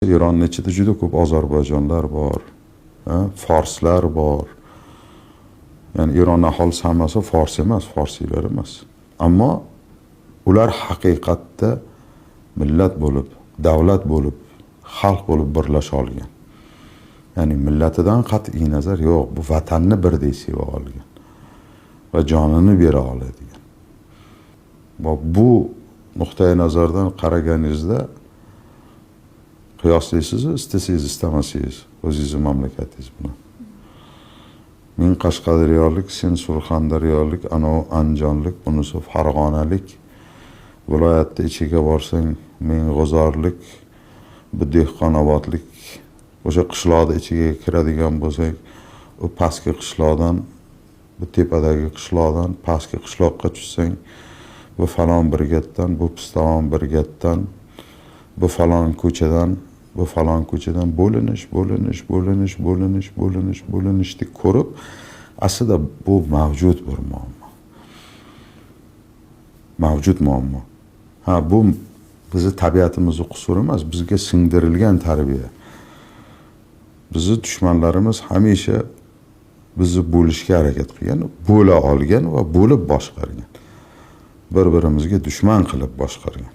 Eronni ichida juda ko'p ozarbayjonlar bor, forslar bor. Ya'ni Eron aholisi hammasi fors emas, forsiylar emas. Ammo ular haqiqatda millat bo'lib, davlat bo'lib, xalq bo'lib birlasha olgan. Ya'ni millatidan qat'iy nazar yo'q, bu vatanni birdek seva olgan va jonini bera oladigan. Va bu nuqtai nazardan qaraganingizda qiyoslaysiz, istasangiz, istamasangiz o'zingizni mamlakatingiz bilan. Men Qashqadaryolik, sen Surxondaryolik, anavi Andijonlik, bunisi Farg'onalik. Viloyatni ichiga borsang, men G'uzorlik, bu Dehqonobodlik. O'sha qishloqni ichiga kiradigan bo'lsak, u pastki qishloqdan, bu tepadagi qishloqdan pastki qishloqqa tushsang, bu falon brigaddan, bu pistalon brigaddan, bu falon ko'chadan, bu falon ko'chadan bo'linish, bo'linish, bo'linish, bo'linish, bo'linish, bo'linishni ko'rib, aslida bu mavjud bir muammo. Mavjud muammo. Ha, bu bizni tabiatimizni qusuri emas, bizga singdirilgan tarbiya. Bizni dushmanlarimiz hamisha bizni bo'lishga harakat qilgan, bo'la olgan va bo'lib boshqargan. Bir-birimizga dushman qilib boshqargan.